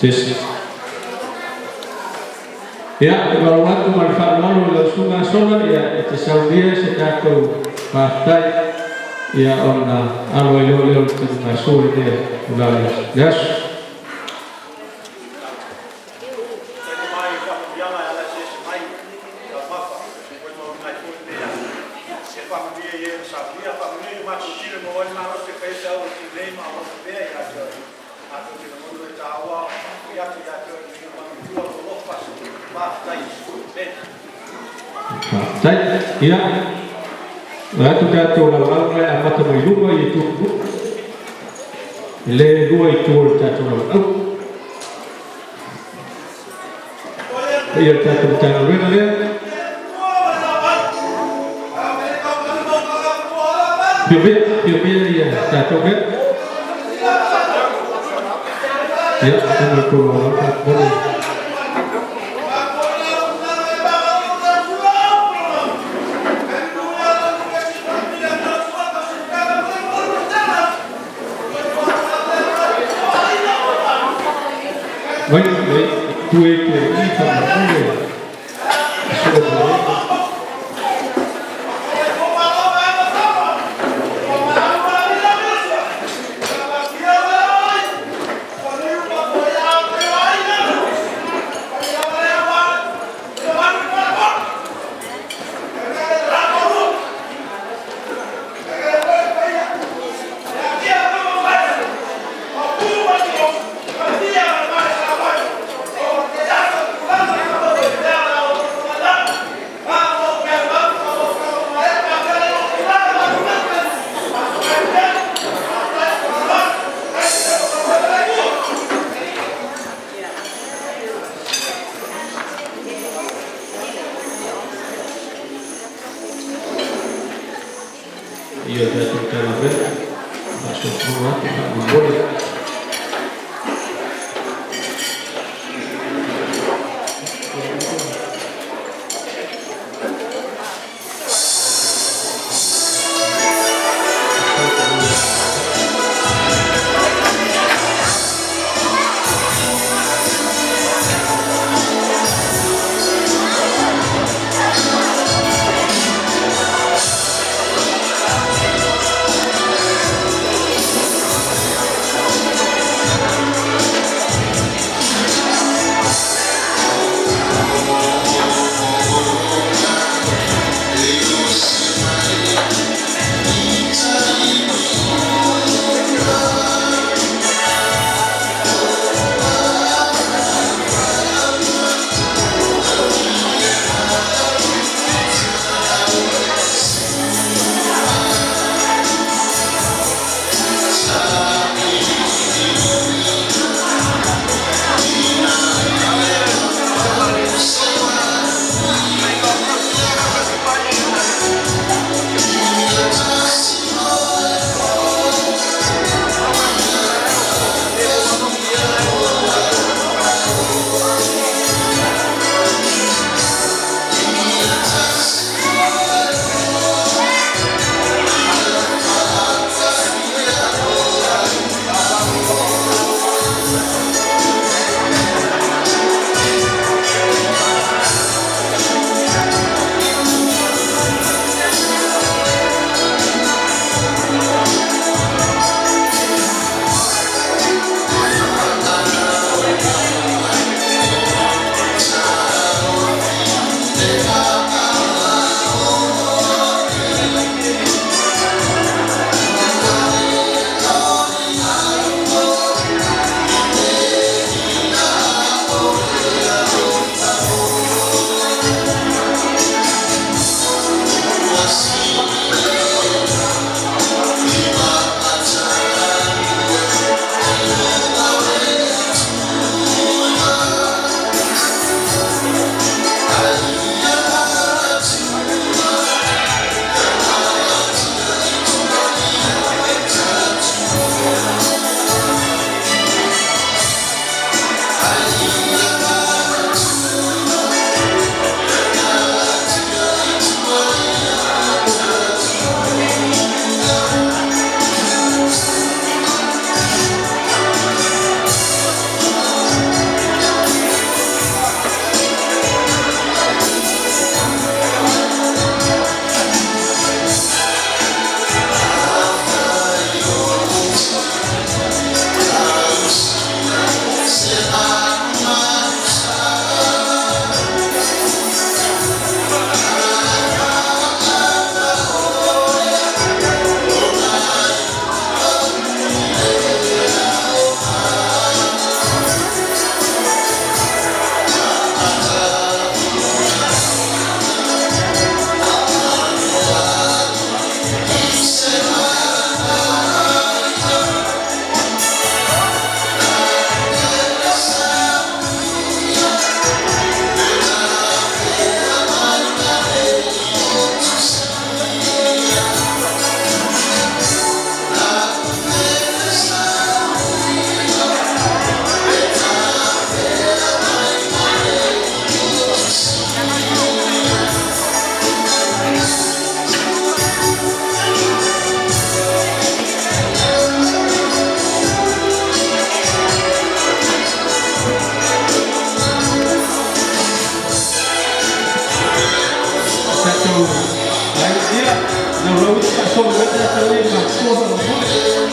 Test. Ia, e valaau atu ma le faaaloalo i lau Susuga Sola, ia, e te saunia se tatou faafetai, ia, ona alo ai loa lea o le taligasua i lenei itula o le aso. Talia mai faamanuiaga e ala i se ese mai taumafa ua molimauina ai foi lenei aso. Ia faamanuia i e na saunia, faamanuia i o matou tino e maua ai le malosi e fai ai se au a le tinei ma auauna pea ia te Oe. Matou te lagona le taua o le faafoi atu ia te Oe le viiga ma le manuia o lou alofa faasoa. Faafetai Iesu. Amene. Faafetai. Ia, vaeatu tatou laulau na e amata mai luma i itu le lua itu o le tatou laulau. Ia le tatou Matagaluega lea. Afio mea, afio mea ia tatou mea. Ia, ona o le tou laulau faamolemole. Mai, mai, tu e te i faamolemole. Sua mai. Ia tatou Matagaluega, faasoasoa atu faamolemole. Laulau i faasolo ai tatou e matutua faamolemole.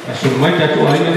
Faasolo mai tatou aiga.